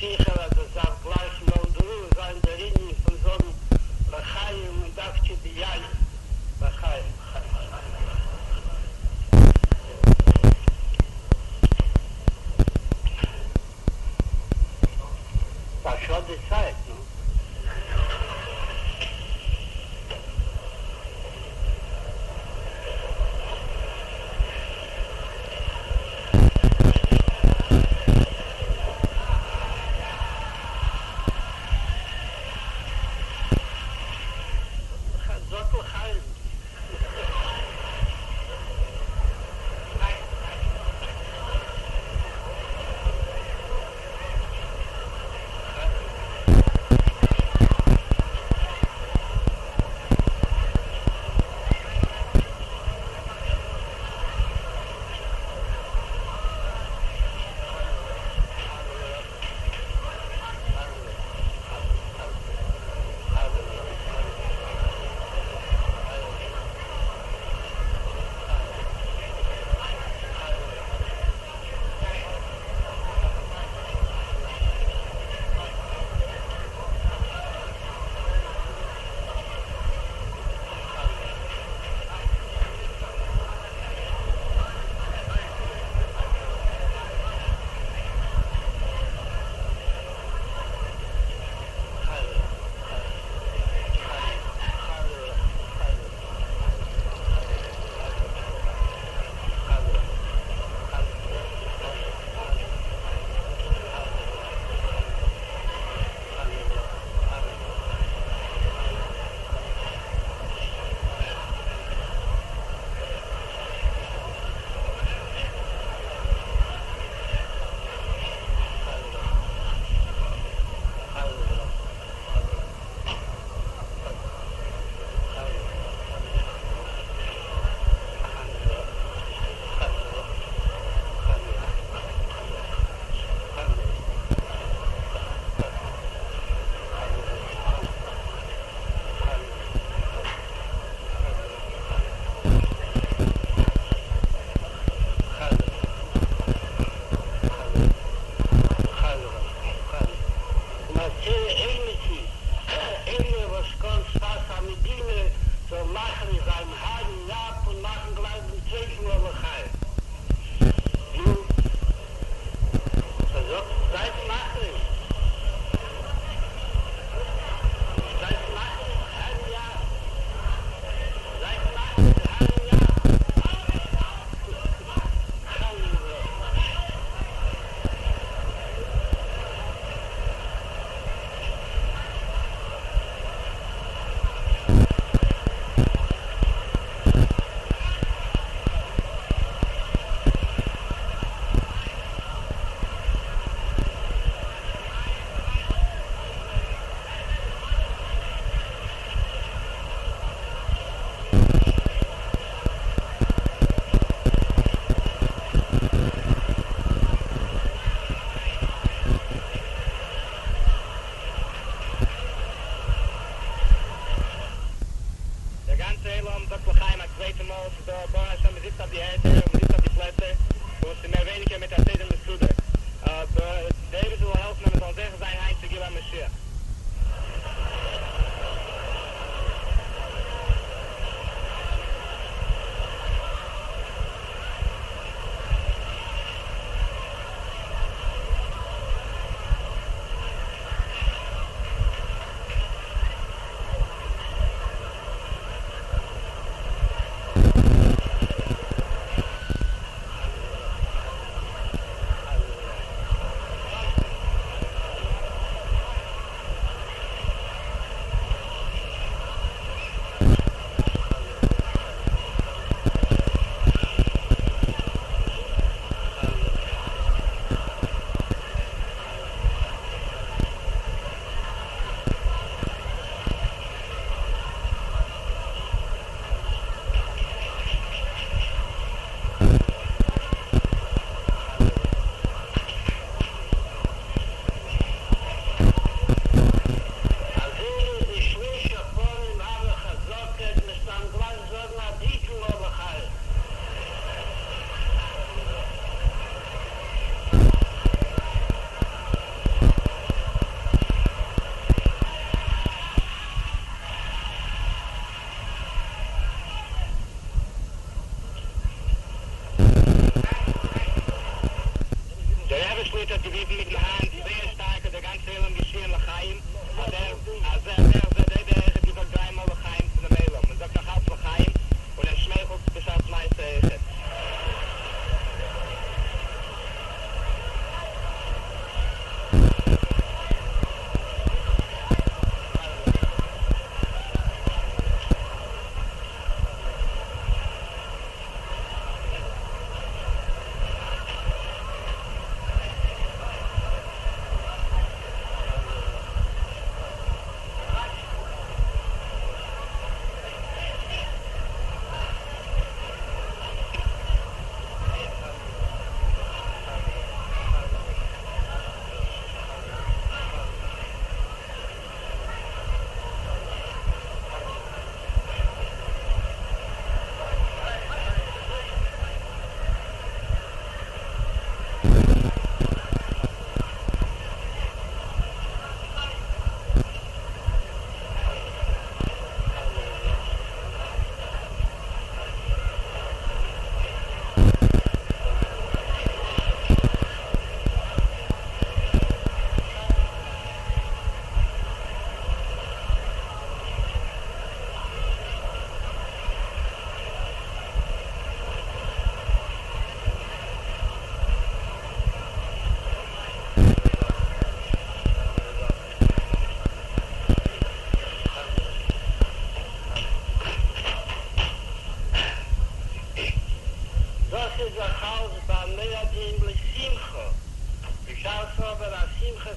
זיכער אז עס דארף גלייך נאך דערויף זיין דער ענין פון זאגן לחיים און דווקא ביין לחיים. ס'א שאד די צייט, נו. זאגט לחיים. איינער וואס קען שפת המדינה זאל מכריז זיין הארי אפ און מאכן גלייך דעם צווייטן מאל לחיים. נו, זאגט, זייט מכריז. זייט מכריז הארי אפ. זייט מכריז הארי אפ. חלילה. דער גאנצער עולם זאגט לחיים א צווייטע מאל, ס'איז דא ברוך השם מ'זיצט אויף די ערטער און מ'זיצט אויף די פלעצער און ס'איז מער ווייניגער מיט א סדר מסודר, אבער דער אייבערשטער זאל העלפן אז מ'זאל זוכה זיין היינט צו גילוי המשיח.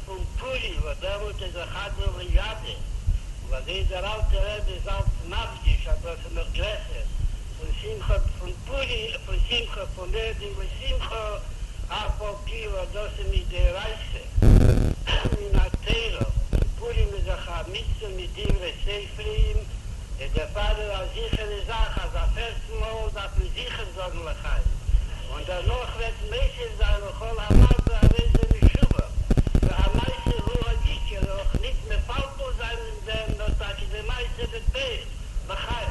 פון פורים וואס דעמאלט איז דאך חדא לידע, און אזוי דער אלטער רבי איז אלץ מדגיש אז דאס איז נאך גרעסער פון שמחה פון פורים, פון שמחה פון מועדים לשמחה, אף על פי וואס דאס איז מדאורייתא מן התורה, און פורים איז דאך א מצוה מדברי סופרים, איז דערפאר איז א זיכערע זאך אז א פערטן מאל דארף מען זיכער זאגן לחיים, און דערנאך וועט מוסיף זיין לכל המרבה הרי זה משובח, והמעשה הוא העיקר, אויך ניט מפלפל זיין אין דעם, נאר טאקע די מעשה בפועל, לחיים.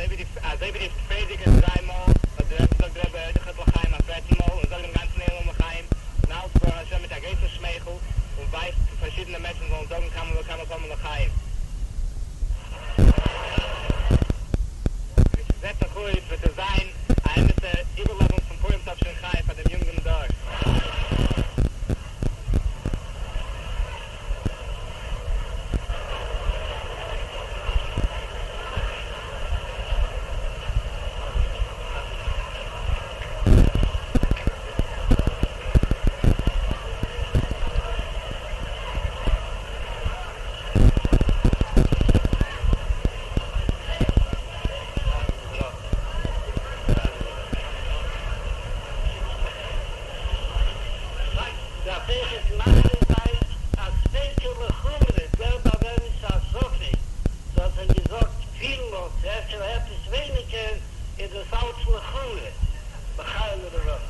אזוי ווי די אזוי ווי די פריערדיגע דריי מאל האט דער רבי זאגט דער רבי אויכעט לחיים א פערטן מאל און זאגט דעם גאנצן עולם לחיים און אלץ ברוך השם מיט א גרויסן שמייכל און ווייזט צו פארשידענע מענטשן זאלן זאגן כמה וכמה פעמים לחיים. ווי ס'זעט זיך אויס וועט עס זיין א אמת'ע איבערלעבונג פון פורים תש"ח פאר דעם יונגן דור. דארף אויכעט מכריז זיין א ספיקא לחומרא, דער ביי וועמען ס'איז א ספק, צו האט ער געזאגט פיר מאל צו אפשר עפעס ווייניגער, איז דאס אלץ לחומרא, לחיים ולברכה.